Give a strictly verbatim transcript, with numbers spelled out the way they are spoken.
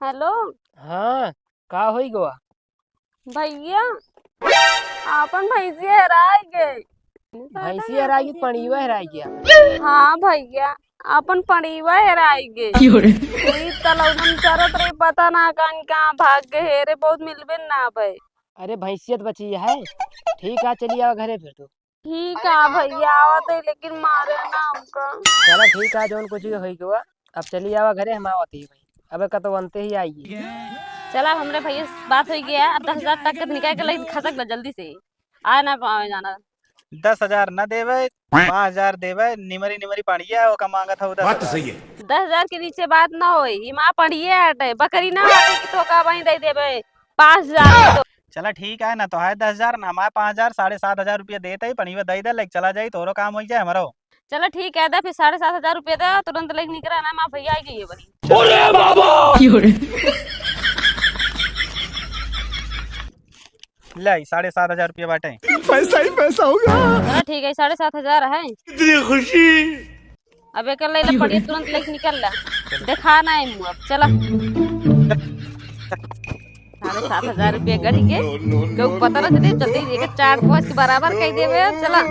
हेलो। हाँ, का होई गवा? भइया, आपन भैंसिया हेराइ गई। भैंसिया हेराइ गई, पड़िवा हेराइ गया। हाँ भइया, आपन पड़िवा हेराइ गई। क्यों रे? ई तलौदन चरत रही, पता ना कहाँ कहाँ भाग गए। हेरे बहुत मिलबे ना भई। अरे भैंसिया तो बची है। ठीक है, चली आवा घरे फिर तू। ठीक है भइया, आवत है, लेकिन मारे ना हमका। चला ठीक है, जौन कुछ भी होई गवा, अब चली आवा घरे, हम आवत ही भाई। अबे का तो बनते ही आई। चला, हमरे भइया से बात होई गया, अब दस हजार टक के निकाल के लेके खसक बा जल्दी से, आए ना पावे जाना। दस हजार ना देवे, पाँच हजार देवे, निमरी निमरी पड़िया ओका मांगत हऊ दस हजार। बात तो सही है। दस हजार के नीचे बात ना होई, ई माँ पड़िया हटे, बकरी ना हटे कि तोका वहीं दे देवे पाँच हजार। चला ठीक है ना, तोहार दस हजार ना, हमार पाँच हजार, साढ़े सात हजार रुपया देत ही, पड़िया दे दे, लेके चला जाई, तोरो काम होई जाए, हमरो। चला ठीक है, दे फिर साढ़े सात हजार रुपया दे, तुरंत लेके निकरा ना, माँ भइया आई गई है बनी। अरे बाबा! क्यों रे? ले, साढ़े सात हजार रुपया बाटे। पैसा ही पैसा होगा। चला ठीक है, साढ़े सात हजार है। इतनी खुशी। अब एक ले ले, पड़िया तुरंत लेके निकल ला। देखा ना है मुँह अब, चला। साढ़े सात हजार रुपया गड़ी के, केहू पता ना चले, जल्दी एक चार पाँच के बराबर कह देवे, चला।